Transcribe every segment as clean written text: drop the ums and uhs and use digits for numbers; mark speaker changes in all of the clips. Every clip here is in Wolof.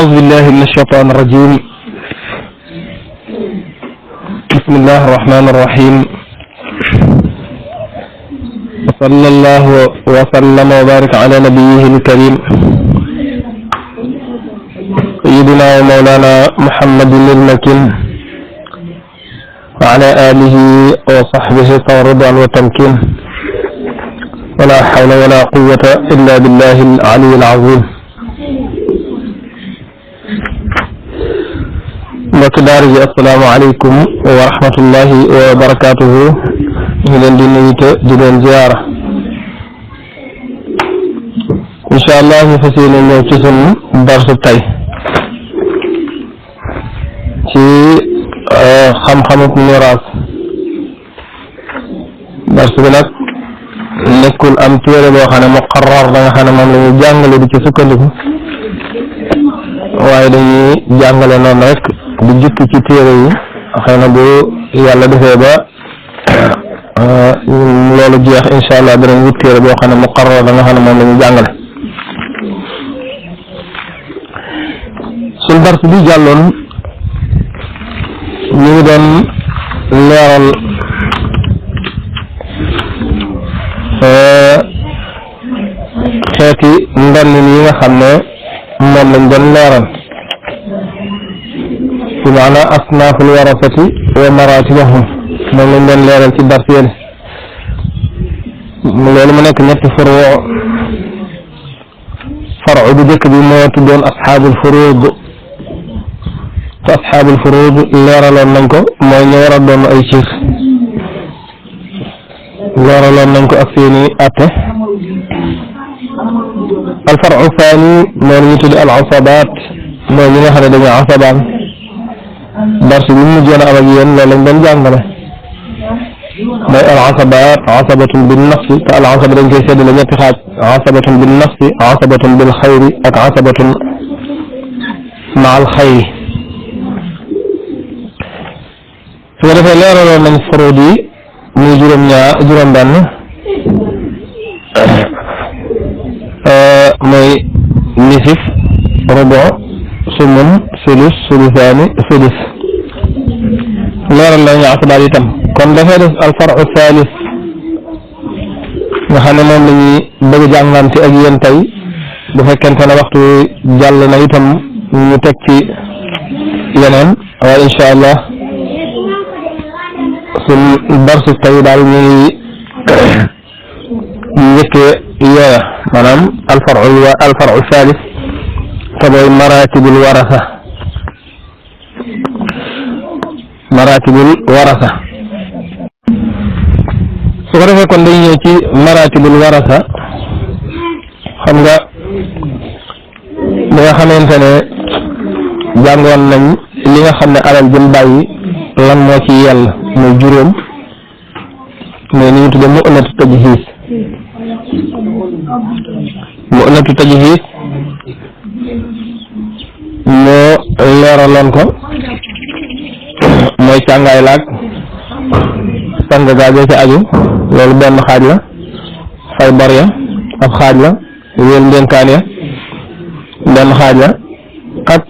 Speaker 1: أعوذ بالله من الشيطان الرجيم. بسم الله الرحمن الرحيم. وصلى الله وسلم وبارك على نبيه الكريم سيدنا ومولانا محمد المكين وعلى آله وصحبه الرضوان والتمكين. ولا حول ولا قوة إلا بالله العلي العظيم. mbokki daara ji asalaamaaleykum wa rahmatullahi wa barakaatuhu. ñu leen di nuyu te di leen ziyaara. incha allah ñu fas yéene ñëw ci sunu darsu tey ci xam-xamu miraas. darsu bi nag nekkul am téere boo xam ne muqarrar da nga xam ne moom la ñuy jàngale di ci sukkandiku, waaye dañuy jàngale noonu rek di jukki ci téere yi. xëy na bu yàlla defee ba loolu jeex incha allah danañ wut téere boo xam ne muqarrar da nga xam ne moom la ñuy jàngale. suñ dars bi jàlloon ñu ngi doon leeral xeeti ndonin yi nga xam ne moom lañ doon leeral ci maana asnaaful warasati wa maratibahum. moom lañ doon leeral ci dars yéen loolu mu nekk ñetti faru bu jëkk bi moo tuddoon asxaabul furuud. te asxaabul furuud leeraloon nañ ko mooy ñu war a doon ay ciir, leeraloon nañ ko ak seeni atte. alfaru thani moom ñu tudd al asabaat, mooy ñi nga xam ne dañuy asabaan. dars bi mu mujjoon a am ak yéen loolu lañ doon jàngale mooy al asabaat. asabatun bin nafsi, te al asaba dañ koy séddale ñetti xaaj: asabatun bin nafsi, asabatun bil xayri ak asabatun ma al xayri. su ko defee leeraloon nañ furuud yi muy juróom-benn mooy nisif, rubu, sumun, sulus, sulusaani, sulus. leeral nañu asabaat itam. kon dafay def alfaru thalith nga xam ne moom la ñuy bëgg jàngante ak yéen tey. bu fekkente ne waxtu jàll na itam ñu teg ci yeneen, waaye incha allah suñ darsu tey daal ñu ngi njëkkee yooya, maanaam alfaru thalith te mooy maratibul warasa. su ko defee kon dañu ñëw ci maratibul warasa. xam nga li nga xamante ne jàngoon nañ li nga xam ne alal jëm bàyyi lan moo ci yell muy juróom, mais ni ñu tudde mu'natu tajhiis. mu'natu tajhiis moo leeraloon ko, mooy càngaay laag sang gaagee ci aju. loolu benn xaaj la. fay bor ya ab xaaj la. wéel ndénkaan ya benn xaaj la. ak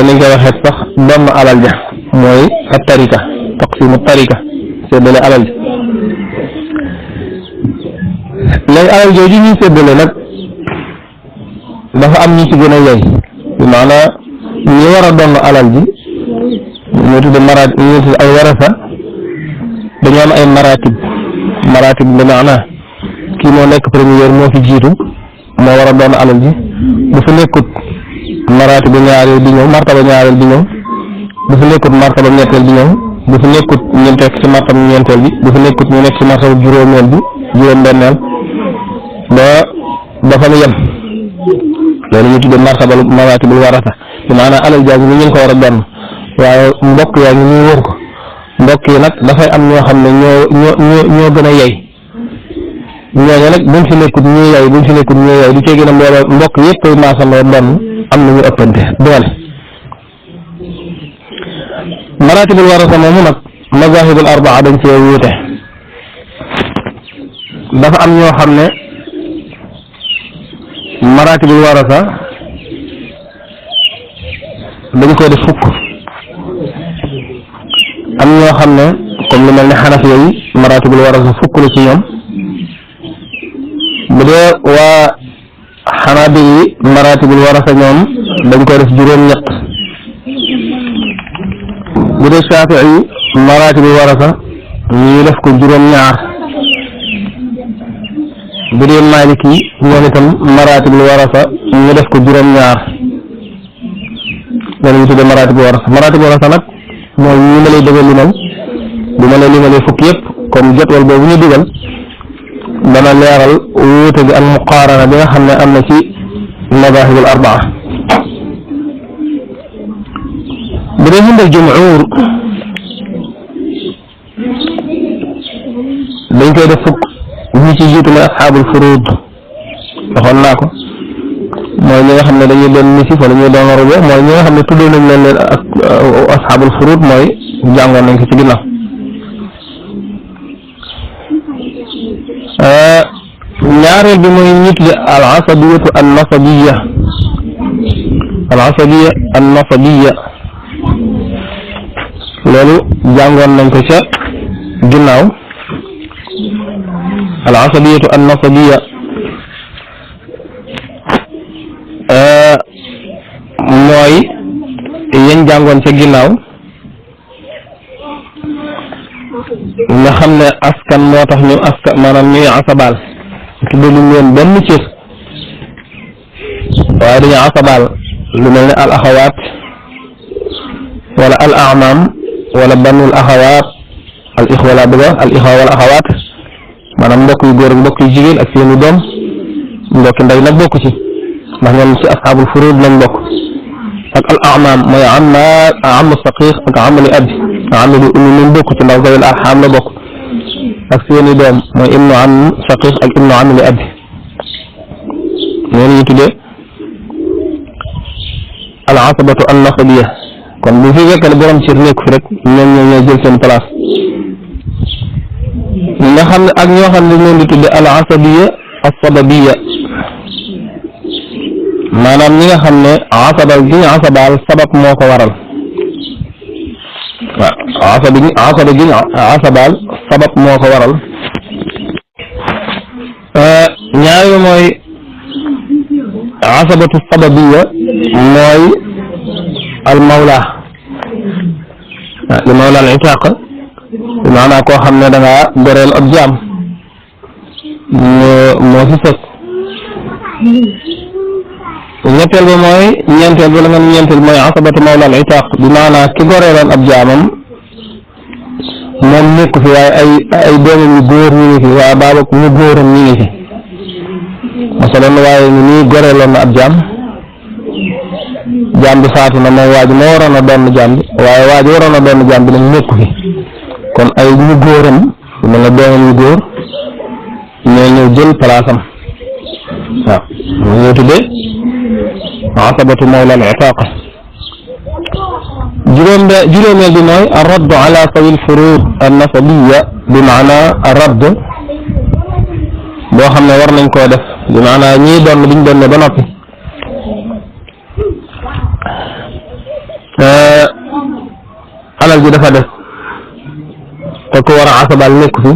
Speaker 1: li nga koy waxee sax doon alal ja mooy ab tarika, taqsimu tarika, séddale alal ja. léegi alal jooju ñuy séddale nag dafa am ñu ci gën a yey, bi maanaa ñi war a doon alal ji ñu tudd ay warasa. dañoo am ay maratib bi maanaa kii moo nekk première, moo fi jiitu, moo war a doon alal ji. bu fi nekkut maratibu ñaareel di ñëw, martaba ñaareel di ñëw. bu fi nekkut martaba ñetteel di ñëw. bu fi nekkut ñu nekk ci martaba ñeenteel bi. bu fi nekkut ñu nekk ci martaba juróomeel bi, juróom-benneel ba dafa mu yem. loolu ñu tuddee maratibul warasa, bi maanaam alal jaa ngi ñu ko war a doon, waaye mbokk yaa ngi ñuy wër ko. mbokk yi nag dafay am ñoo xam ne ñoo gën a yey. ñooñu nag buñ fi nekkut ñuy yey du cee gën a mbooloo mbokk yëpp ay maasandoo doon, am na ñu ëppante doole. maratibul warasa moomu nag mazahibul arbaa dañ cee wuute. dafa am ñoo xam ne maratibul warasa dañ koy def fukk am ñoo xam ne comme lu mel ne xanafi yi maratibul warasa fukk la ci ñoom bu dee waa xanaabi yi maratibul warasa ñoom dañ koy def juróom-ñett bu dee shafii yi maratibul warasa ñu def ko juróom-ñaar bu dee malik yi ñoom itam maratibul warasa ñu def ko juróom-ñaar loolu ñu tuddee maratibul warasa nag mooy ñu ma lay dëggal limal bu ma lay limalee fukk yëpp comme jotwal boobu ñu dugal dana leeral wuute bi al muqaarana bi nga xam ne am na ci madahibul arbaa bu dee hindal jumhuur dañ koy def fukk ñi ci jiitu mooy asxaabul furuud waxoon naa ko mooy ñi nga xam ne dañuy doon nisif wala ñuy doon rubo mooy ñi nga xam ne tuddoo nañ leen ak asxaabul furuud mooy jàngoon nañ ko ci ginnaaw ñaareel bi mooy ñi tudde al asabiyatu an nasabiya loolu jàngoon nañ ko ca ginnaaw al asabiyatu an nasabiya mooy yañ jàngoon ca ginnaaw nga xam ne askan moo tax ñu askan maanaam ñuy asabaal tudde luñ leen benn cër waaye dañu asabaal lu mel ne al axawaat wala al amaam wala banul axawaat al ixwa la bëgga al ixwa wala axawaat maanaam mbokk yu góor ak mbokk yu jigéen ak seeni doom mbokki ndey nag bokk ci ndax ñoom ci asxaabul furuud lañ bokk ak al amaam mooy am saqiiq ak amali abi amali ummi min bokk ci ndax zawil arxaam la bokk ak seeni doom mooy ibnu am saqiiq ak ibnu amali abi ñoo ñu tuddee al asabatu an nasabiya kon bu fi fekkee ne borom cër nekk fi rek ñoom ñoo jël seen place nga xam ne ak ñoo xam ne dañ leen di tuddee al asabiya as sababiya maanaam ñi nga xam ne asabal gi ñu asabaal sabab moo ko waral waaw asaba gi ñu asabaal sabab moo ko waral ñaari mooy asabatu sababiya mooy al mawla li mawla al itaq maanaam koo xam ne da ngaa goreel ab jaam moo fi sës ñetteel ba mooy ñeenteel ba la nga ñeenteel mooy asabatu mawla al itaq bi maanaam ki goreeloon ab jaamam moom nekk fi waaye ay doomam yu góor ñu ngi fi waaye baaba ñu góoram ñu ngi fi masalan waaye ñu nii goreeloon na ab jaam bi faatu na moom waa ji moo waroon a doon jaam bi waaye waa ji waroon a doon jaam bi nag nekk fi kon ay ñu góoram yu mel ne doomam yu góor ñoo ñëw jël palaasam waaw moo ñëw tuddee asabatu mawla al itaq juróomeel bi mooy arraddu ala sawi lfurud annasabiya bi maana arradd boo xam ne war nañ koo def bi maana ñii doon biñ doon ne ba noppi alal ji dafa def te ku war a asabal nekk fi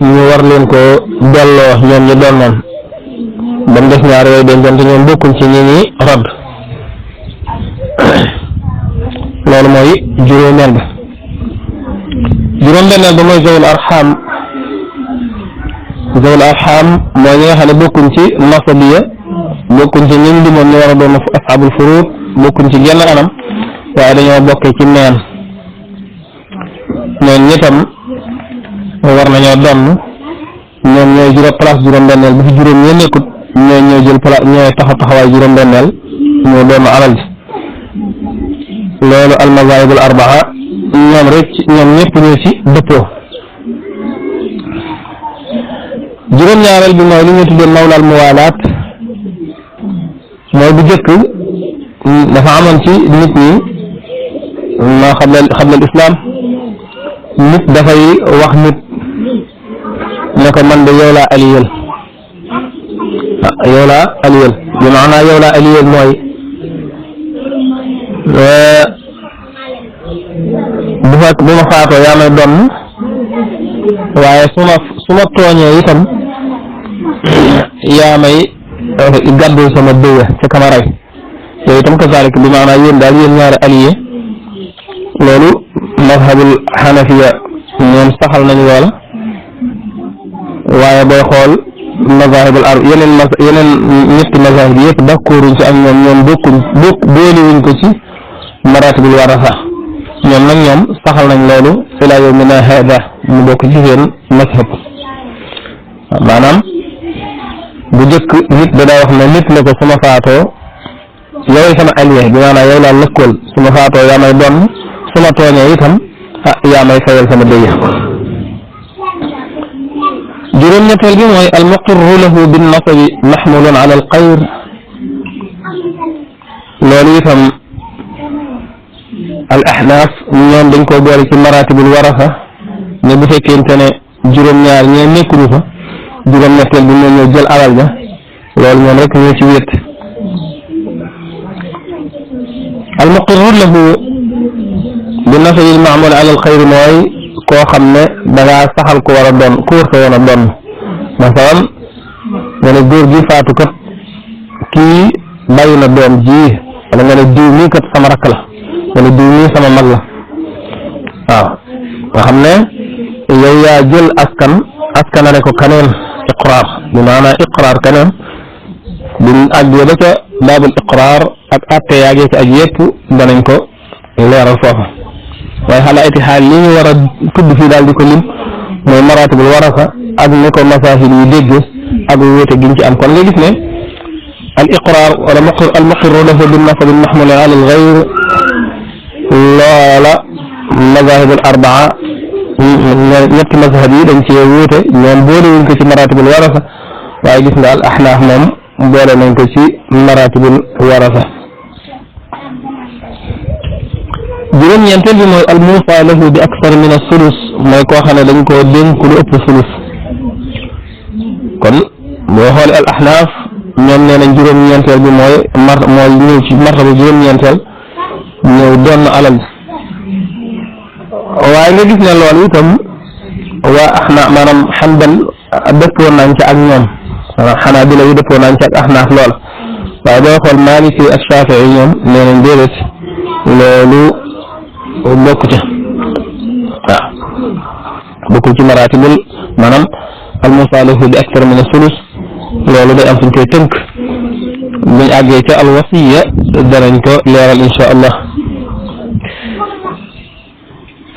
Speaker 1: ñu war leen ko delloo ñoom ñu doon noon ba mu des ñaar yooyu dencante ñoom bokkuñ ci ñi ñi radd loolu mooy juróomeel ba juróom-benneel ba mooy zawul arxam mooy ñi nga xam ne bokkuñ ci nasabiya bokkuñ ci ñi limoon ñu war a doon asxaabul furuud bokkuñ ci genn anam waaye dañoo bokkee ci neen ñoom ñitam war nañoo donn ñoom ñooy place juróom-benneel bu fi juróom ñee nekkut ñooy jël place ñooy taxawaay juróom-benneel ñoo doon alal ji loolu almazaahibul arbaa ñoom ñëpp ñoo ci dëppoo juróom-ñaareel bi mooy li ñu tuddee mawlaal muwaalaat mooy bu jëkk dafa amoon ci nit ñi ma xablal islam nit dafay wax nit ne ko man de yow laa aliyal yow laa aliyel bi maanaa yow laa aliyel mooy bu ma faatoo yaa may donn waaye su ma tooñee itam yaa may gàddul sama dëya ca kama rey yooyu itam kazalik bi maanaa yéen daal yéen ñaari allié loolu mazhabul xanafiya ñoom saxal nañu loola waaye booy xool mazahibul yeneen ñetti mazahib yëpp d'accorduñ ci ak ñoom boolewuñ ko ci maratibul warasa ñoom nag ñoom saxal nañ loolu ila yawmina hada mu bokk ci seen mazhab maanaam bu jëkk nit da daa wax ne nit ne ko su ma faatoo yow sama allié bi maanaam yow laa lëkkool su ma faatoo yaa may doon su ma tooñee itam yaa may fayal sama dëya juróom-ñetteel bi mooy almuqirru lahu bin nasabi maxmulun ala al xayr loolu itam al ahnaaf ñoom dañ ko boole ci maratibul warasa ne bu fekkente ne juróom-ñaar ñee nekkuñu fa juróom-ñetteel bi ñoo ñëw jël alal ja loolu ñoom rek ñoo ci wét almuqirru lahu bin nasabi maxmul ala al xayr mooy koo xam ne dangaa saxal ku war a doon ku war sa woon a doon masalan nga ne góor gi faatu kat kii bàyyi na doom ji wala nga ne diw mii kat sama rakk la nga ne diw mii sama mag la waaw nga xam ne yow yaa jël askanale ko kaneen iqraar bi maanaam iqraar kaneen buñ àggee ba ca baabul iqraar ak atte yaagee ci ak yëpp danañ ko leeral foofa waaye xala iti xaal li ñu war a tudd fii daal di ko lim mooy maratibul warasa ak ni ko masahil yi dégg ak wéete giñ ci am kon nga gis ne al iqrar wala al muqirru lahu bin nasabi mahmul ala al ghayr loola mazahib al arbaa ñetti mazhab yi dañ ci wéete ñoom boole wuñ ko ci maratibul warasa waaye gis nga al ahnaaf moom boole nañ ko ci maratibul warasa juróom-ñeenteel bi mooy al muusa lahu bi aksar min as-sulus mooy koo xam ne dañ koo dénk lu ëpp sulus kon boo xoolee al ahnaaf ñoom nee nañ juróom-ñeenteel bi mooy ñëw ci martaba juróom-ñeenteel ñëw doon alal waaye nga gis ne loolu itam waa ahnaaf maanaam xanbal dëppoo nañ ci ak ñoom maanaam xanaabila yi dëppoo nañ ci ak ahnaaf lool waaye boo xool maaliki ak shafii ñoom nee nañ déedéet loolu bokk ca waaw bokkul ci maratibul maanaam al musalahu bi aktar min sulus loolu day am fuñ koy tënk buñ àggee ca al wasiya danañ ko leeral insha allah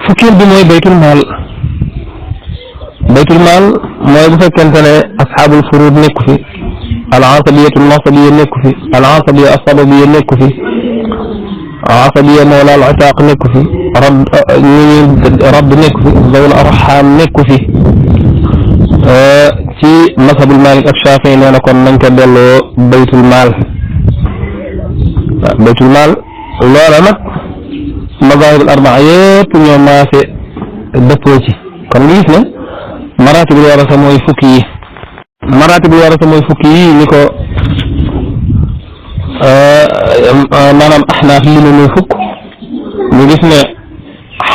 Speaker 1: fukkeel bi mooy baytul maal mooy bu fekkente ne asxaabul furud nekku fi al asabiyatu nasabiya nekku fi al asabiya asababiya nekku fi asabiya mawla al itaq nekku fi radd nekku fi zawul arham nekku fi ci mashabul malik ak shafii nee na kon nañ ko delloo baytul maal loola nag mazahibul arbaa yëpp ñoo maase dëppoo ci kon nga gis ne maratibul warasa mooy fukki yi ni ko maanaam ahnaaf li muy fukk ñu gis ne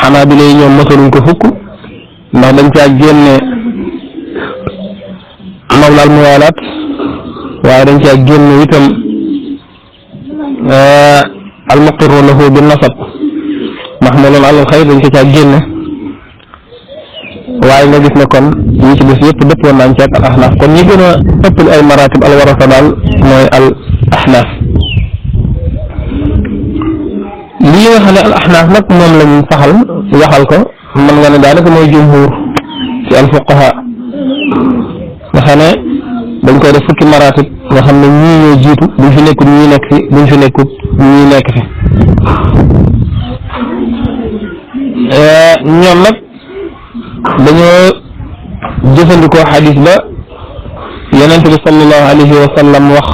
Speaker 1: xanaabila yi ñoom mosaluñ ko fukk ndax dañ caa génne mawlaal muwaalaat waaye dañ caa génne itam al muqirru lahu bin nasab mahmulun ala al xayr dañ ko caa génne waaye nga gis ne kon ñi ci des yëpp dëppoon nañ ci ak al ahnaaf kon ñi gën a ëppal ay maratib al warasa daal mooy al ahnaaf lii nga xam ne al ahnaaf nag moom lañ saxal yaxal ko mën nga ne daanaka mooy jumhur ci al fuqaha nga xam ne dañ koy def fukki maratib nga xam ne ñii ñoo jiitu buñ fi nekkut ñii nekk fi buñ fi nekkut ñii nekk fi ñoom nag dañoo jëfandikoo xadis ba yonent bi sallallahu alayhi wa sallam wax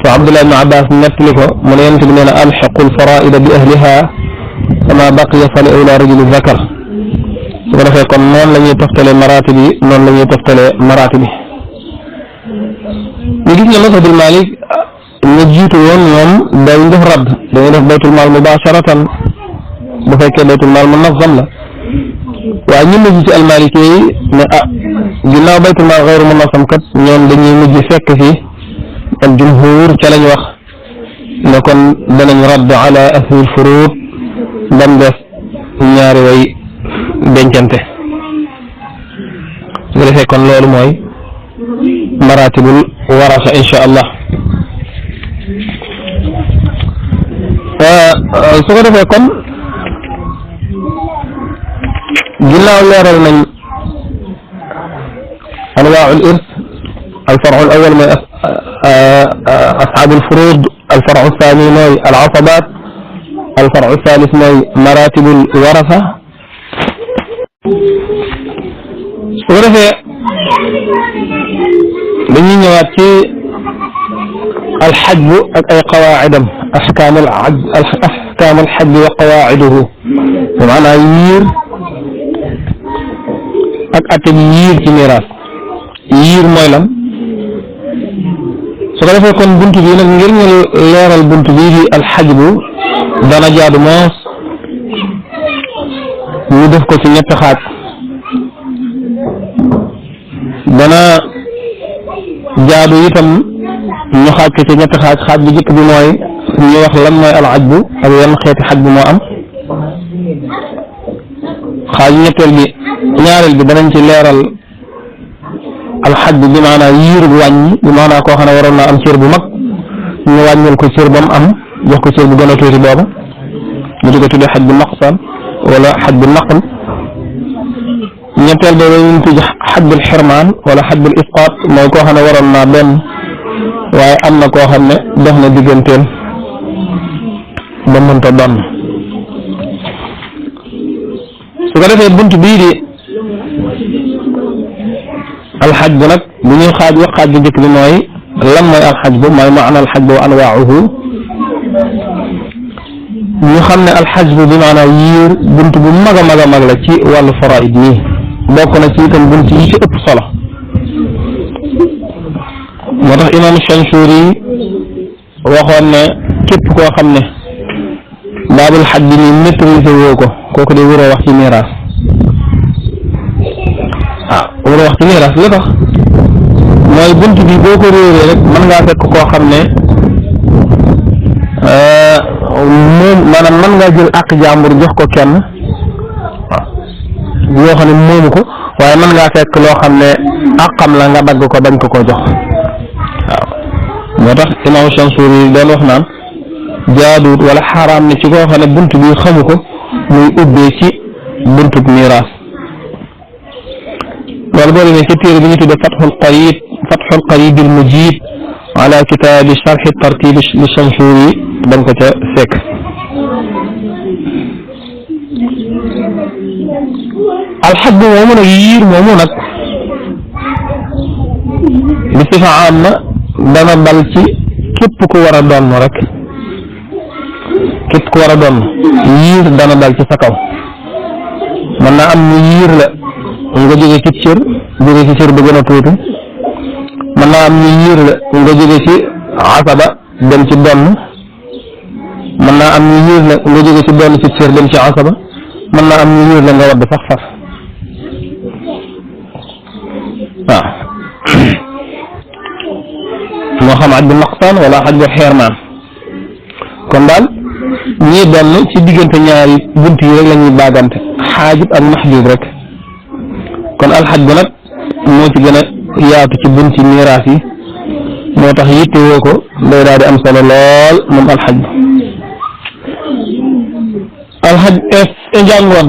Speaker 1: te Abdullah ibn Abbas nettali ko mu ne yonent bi nee na alxiqu alfaraida bi ahliha fama baqiya fali awla rajuli zakar su ko defee kon noonu la ñuy toftale maratib yi noonu la ñuy toftale maratib yi ñu gis ne mazhabul Malik ñu jiitu woon ñoom day def radd dañuy def baytul maal mubasharatan bu fekkee baytul maal munazzam la waaye ñu mujj ci almaliki yi ne ginnaaw baytul maal xayru munazzam kat ñoom dañuy mujj fekk fi al jumhur ca lañ wax ne kon danañ radd ala aslil furuud bam des ñaari way dencante su ko defee kon loolu mooy maratibul warasa insha allah su ko defee kon ginnaaw leeral nañ anwaa'ul irs الفرع الأول من أصحاب الفروض الفرع الثاني من العصبات الفرع الثالث من مراتب الورثة ورثة dañuy ñëwaat ci الحجب أي قواعدهم أحكام الحجب وقواعده بمعنى يير ak atte yiir ci miraas yiir mooy lan su ko defee kon buntu bi nag ngir ñu leeral buntu bii di alxajbu dana jaadu moos ñu def ko ci ñetti xaaj dana jaadu itam ñu xaaj ko ci ñetti xaaj xaaj bu jëkk bi mooy ñu wax lan mooy alxajbu ak yan xeeti xajbu moo am xaaj ñetteel bi ñaareel bi danañ ci leeral alxajbu bi maanaa yiir bu wàññi bi maanaa koo xam ne waroon naa am cër bu mag ñu wàññil ko cër ba mu am jox ko cër bu gën a tuuti booba ñu di ko tuddee xaj bu naqsaan wala xaj bu naql ñetteel booba ñu tudd xaj bul xirmaan wala xaj bul isqaat mooy koo xam ne waroon naa benn waaye am na koo xam ne dox na digganteen ba mënta doon su ko defee bunt bii di alxaj bu nag bu ñuy xaaj wax xaaj bu njëkk bi mooy lan mooy alxaj bu mooy maana alxaj bu wa anwaauhu ñu xam ne alxaj bu bi maanaam yiir bunt bu mag a mag a mag la ci wàllu faraid nii bokk na ci itam bunt yi ci ëpp solo moo tax imam Chanchuri waxoon ne képp koo xam ne baabul xaj bi nii maîtrisé woo ko kooku de wuroo wax ci miraas wuroo wax ci miraas li tax mooy bunt bi boo ko réeree rek mën ngaa fekk koo xam ne moom maanaam mën ngaa jël àq jàmbur jox ko kenn waaw yoo xam ne moomu ko waaye mën ngaa fekk loo xam ne àqam la nga dagg ko bañ ko ko jox waaw moo tax imam Chanchuri doon wax naan jaaduwut wala xaraam ne ci koo xam ne bunt bi xamu ko muy ubbee ci buntub miraas loolu boo demee ci téere bi ñu tudde Fathul Qarib al Mujib ala kitaabi sharhi tartib li Chanchuri da nga ko ca fekk alxaj bi moomu nag yiir moomu nag bi sifa am na dana dal ci képp ku war a doon rek képp ku war a doon yiir dana dal ci sa kaw mën naa am ñu yiir la nga jóge ci cër bu gën a tuuti mën naa am ñu yiir la nga jóge ci asaba dem ci donn mën naa am ñu yiir la nga jóge ci donn ci cër dem ci asaba mën naa am ñu yiir la nga wadd sax far waaw moo xam xaj bu naqsaan wala xaj bu xeermaan kon daal ñii doon ci diggante ñaari bunt yi rek la ñuy baagante xaajib ak maxjub rek kon alxaj bu nag moo ci gën a yaatu ci bunti miraas yi moo tax yitte woo ko day daal di am solo lool moom alxaj bu alxaj njàngoon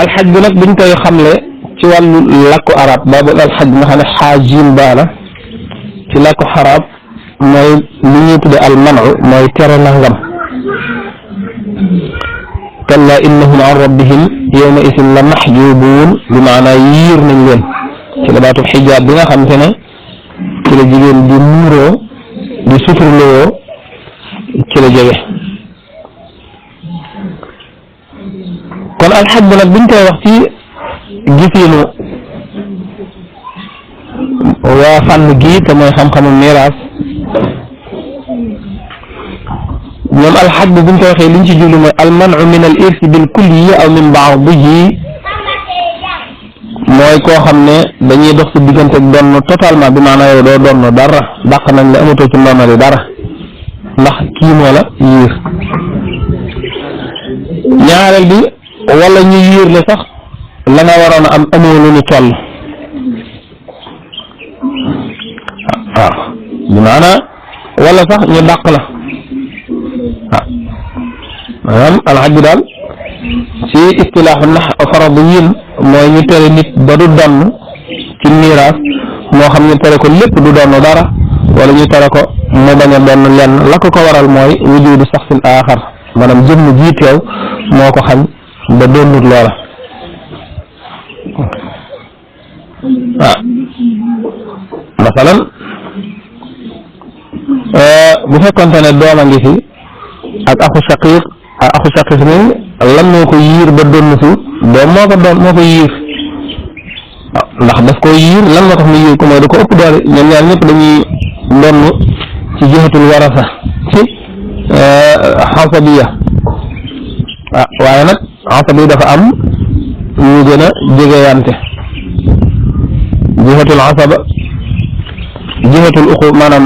Speaker 1: alxaj bu nag buñ koy xamle ci wàllu làkku arab baabu alxaj nga xam ne xaajim baala ci làkku arab mooy li ñuy tudde almanu mooy tere nangam kalla innahum an rabbihim yawma isin la maxjubuun bi maanaa yiir nañ leen ci la baatu xijaab bi nga xam te ne ci la jigéen di muuroo di suturloo ci la jóge kon alxaj bu nag biñ koy wax ci gisiinu waa fànn gii te mooy xam-xamu miraas ñoom alxaj bi buñ ko waxee liñ ci jublu mooy almanu min al irsi bil kulli aw min baadihi mooy koo xam ne dañuy dox si diggante donn totalement bi maanaam yow doo donn dara dàq nañ la amatoo ci ndono li dara ndax kii moo la yiir ñaareel bi wala ñu yiir la sax la nga waroon a am amoo lu ñu toll waaw bi maanaam wala sax ñu dàq la waaw maanaam alxaj bi daal ci istilaaxu nax faradiyin mooy ñu tere nit ba du donn ci miraas moo xam ñu tere ko lépp du donn dara wala ñu tere ko mu bañ a donn lenn la ko waral mooy wujudu saxsin aaxar maanaam jëmm ji teew moo ko xañ ba donnut loola waaw masalan bu fekkonte ne doom a ngi fi ak axu shaqiq ni lan moo ko yiir ba donn fi doom moo ko yiir waaw ndax daf ko yiir lan moo tax mu yiir ko mooy da ko ëpp doole ñoom ñaar ñëpp dañuy donn ci jihatul warasa ci xasabiya waaye nag xasabiya dafa am ñu gën a jegeyante jihatul asaba jihatul uxu maanaam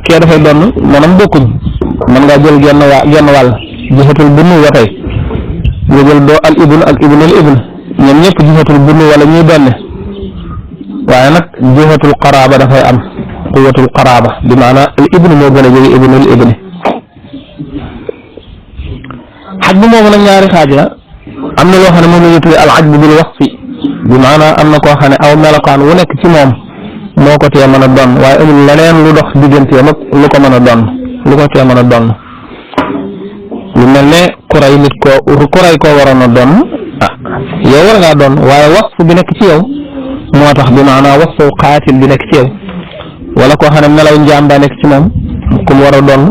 Speaker 1: kee dafay donn maanaam bokkuñ mën ngaa jël genn wàll jihatul bunnu wa tey nga jël doo al ibnu ak ibnul ibn ñoom ñëpp jihatul bunnu wala ñuy donne waaye nag jihatul qaraaba dafay am quwatul qaraaba bi maanaam al ibnu moo gën a jege ibnul ibni xaj bi moomu nag ñaari xaaj la am na loo xam ne moom la ñu tuddee al ajbu bil wasfi bi maanaam am na koo xam ne aw melokaan wu nekk ci moom moo ko tee mën a donn waaye amul leneen lu dox digganteem ak lu ko mën a donn lu ko tee mën a donn lu mel ne ku rey koo waroon a donn yow war ngaa donn waaye wasf bi nekk ci yow moo tax bi maanaam wasfu qaatil bi nekk ci yow wala koo xam ne melaw njaam daa nekk ci moom ku mu war a donn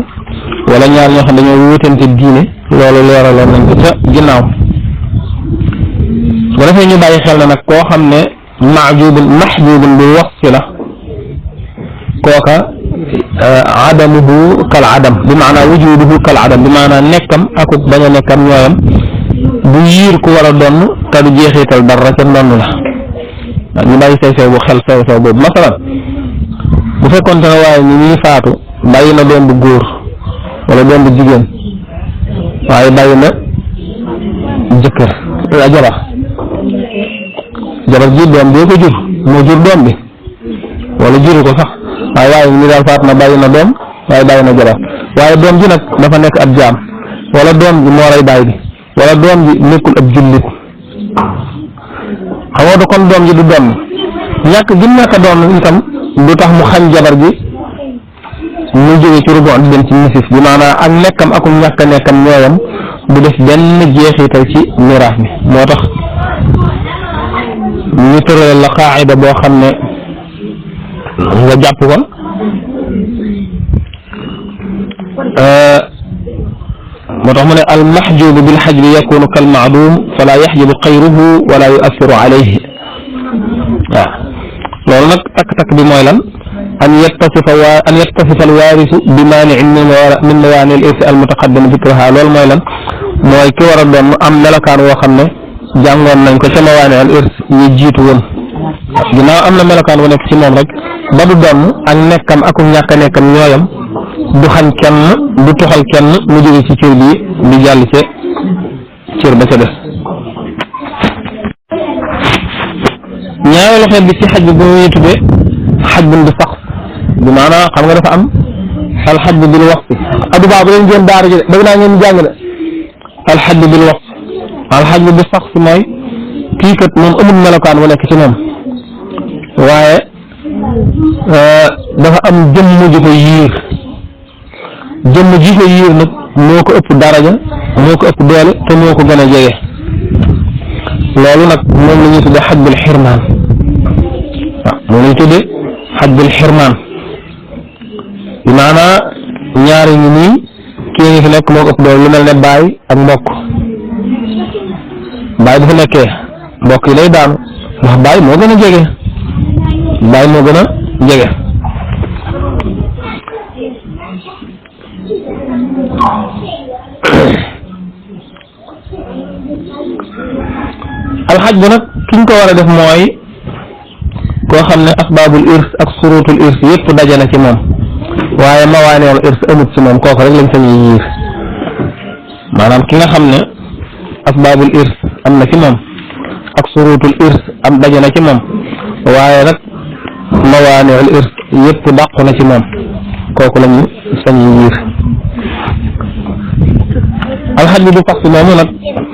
Speaker 1: wala ñaar ñoo xam ne dañoo wutante diine loolu leeraloon nañ ko ca ginnaaw bu defee ñu bàyyi xel na nag koo xam ne maxjubun bi wasfi la kooka adamuhu kal adam bi maanaam wujuduhu kal adam bi maanaam nekkam ak bañ a nekkam ñooyam bu yiir ku war a donn te du jeexital dara ca ndonn la ñu bàyyi sew bu xel sew boobu masalan bu fekkoon te ne waaye ñu ñuy faatu bàyyi na doom bu góor wala doom bu jigéen waaye bàyyi na jëkkër jabar ji doom bi ko jur moo jur doom bi wala juru ko sax waaye ñu daal faat na bàyyi na doom waaye bàyyi na jabar waaye doom ji nag dafa nekk ab jaam wala doom ji moo rey baay bi wala doom ji nekkul ab jullit xamoo da kon doom ji du doon ñàkk gi ñàkk a doon itam du tax mu xañ jabar ji mu jóge ci rubu di dem ci nisif bi maanaam ak nekkam akum ñàkk a nekkam ñooyam du def benn jeexital ci miraas mi moo tax ñu tëral la qaacida boo xam ne nga jàpp ko moo tax mu ne al maxjubu bil xajbi yakunu kal maadum fala yaxjibu xayruhu wala yuassiru alayhi waaw loolu nag takk-takk bi mooy lan an yattasifa al waarisu bi maaniin min mawaani al irsi al mutaqaddim dikruha loolu mooy lan mooy ki war a doon am melokaan woo xam ne jàngoon nañ ko ca mawaani al irs yi jiitu woon ginnaaw am na melokaan wu nekk ci moom rek ba du doon ak nekkam ak ñàkk a nekkam ñooyam du xañ kenn du toxal kenn mu jóge ci cër bi di jàll ca cër ba ca des ñaareelu xeet bi ci xaj bi bu ñuy tuddee xaj bu du sax bi maanaam xam nga dafa am alxaj bi bil waqti adu baa bu leen jëm daara ji de bëgg naa ngeen jàng de alxaj bi bil waqti alxaj bi sax si mooy kii kat moom amul melokaan wu nekk ci moom waaye dafa am jëmm ji ko yiir jëmm ji ko yiir nag moo ko ëpp daraja moo ko ëpp doole te moo ko gën a jege loolu nag moom la ñuy tuddee xajbul xirmaan waaw moom la ñuy tuddee xajbul xirmaan bi maanaa ñaari ñi nii kii ngi fi nekk moo ko ëpp doole lu mel ne baay ak mbokk baay bu fi nekkee mbokk yi lay daanu ndax baay moo gën a jege baay moo gën a jege. alxaj bu nag kiñ ko war a def mooy koo xam ne asbaabul irs ak surutul irs yëpp daje na ci moom waaye mawaaneewul irs amut ci moom kooku rek lañ sañuy yiir maanaam ki nga xam ne asbaabul irs am na ci moom ak surutul irs am daje na ci moom waaye nag mawaaneewul irs yëpp dàqu na ci moom kooku lañu sañuy yiir. alxaj bi du fax si moomu nag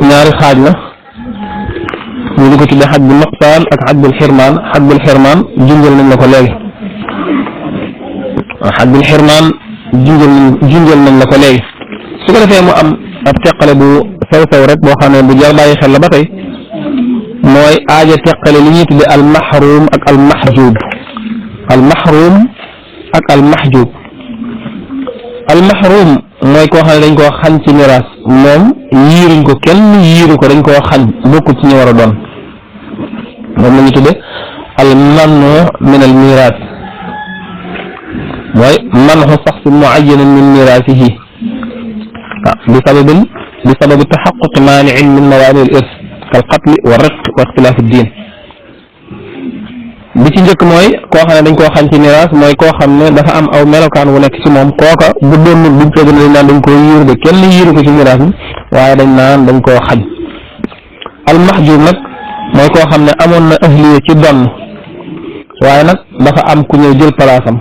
Speaker 1: ñaari xaaj la ñu di ko tudde xaj bu nuqsaan ak xaj bul xirmaan. xaj bul xirmaan junjal nañ la ko léegi xaj bul xirmaan junjal nañ la ko léegi su ko defee mu am ab teqale bu sew rek boo xam ne bu jar bàyyi xel la ba tey mooy aaja teqale li ñuy tudde almaxruum ak almaxjuub. almaxruum ak almaxjuub. almaxruum mooy koo xam ne dañ koo xañ ci miraas moom yiiruñ ko kenn yiiru ko dañ koo xañ bokkul ci ñu war a doon moom la ñu tudde almanu min al miraas mooy manxu saxsin muayyanin min miraasihi bi sababi taxaquqi maanicin min mawaani al irs kal qatli wa riq wa ixtilaafi diin. bi ci njëkk mooy koo xam ne dañ koo xañ ci miraas mooy koo xam ne dafa am aw melokaan wu nekk ci moom kooka bu doon duñ fekk ne dañ naan dañ koo yiir de kenn yiiru ko ci miraas mi waaye dañ naan dañ koo xañ. almaxjuub nag mooy koo xam ne amoon na ahliya ci donn waaye nag dafa am ku ñëw jël palaasam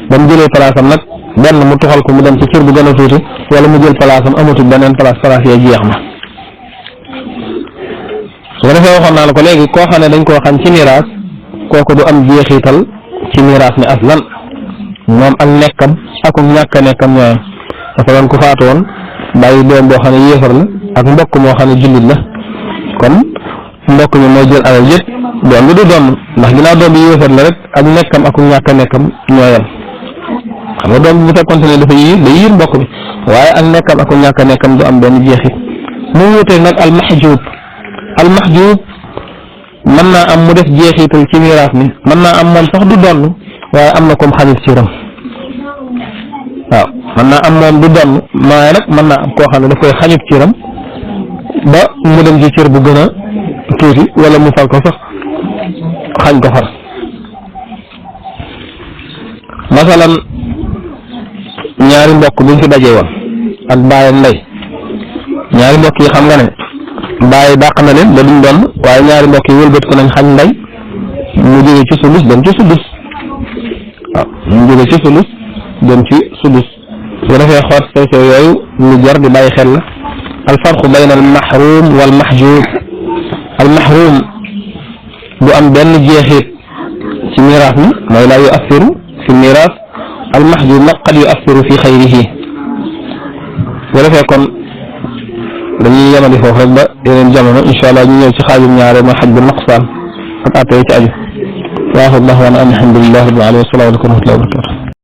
Speaker 1: ba mu jëlee palaasam nag benn mu tuxal ko mu dem ci cër bu gën a tuuti wala mu jël palaasam amatul beneen palaas ya jeex na. su ko defee waxoon naa la ko léegi koo xam ne dañ koo xañ ci miraas kooku du am jeexital ci miraas mi aslan moom ak nekkam ak ñàkk a nekkam ñooyam dafa doon ku faatu woon bàyyi doom boo xam ne yéefar la ak mbokk moo xam ne jullit la kon mbokk mi mooy jël alal yëpp doom bi du doon ndax ginnaaw doom bi yéefar la rek ak nekkam ak ñàkk a nekkam ñooyam xam nga doom bi bu fekkoon ne dafa yiir day yiir mbokk bi waaye ak nekkam ak ñàkk a nekkam du am benn jeexit mu wutee nag almaxjuub. almaxjuub mën naa am mu def jeexital ci miraas mi mën naa am moom sax du donn waaye am na comme xalit ciram waaw mën naa am moom du donn waaye nag mën naa am koo xam ne daf koy xañut ciram ba mu dem ci cër bu gën a tuuti wala mu fal ko sax xañ ko far. masalan ñaari mbokk buñ fi dajee woon ak baay ak ndey ñaari mbokk yi xam nga ne bàyyi dàq na leen ba duñ doon waaye ñaari mbokk yi wëlbati ko nañ xañ ndey mu jóge ci sulus dem ci sudus waaw mu jóge ci sulus dem ci sudus su defee xoot sew yooyu lu jar di bàyyi xel la alfarqu bayna al mahrum wal mahjub. al mahrum du am benn jeexit ci miraas mi mooy laa yu assiru fi miraas al mahjub nag qad yu assiru fi xayrihi su defee kon dañuy yemali foofu rek ba yeneen jamono incha allah ñu ñëw ci xaajum ñaare mooy xaj bu naqsaan ak atte ci aju waaxu allah wa alhamdulilah rabbil alamin wa salaamu aleykum wa rahmatullahi wa barakatuh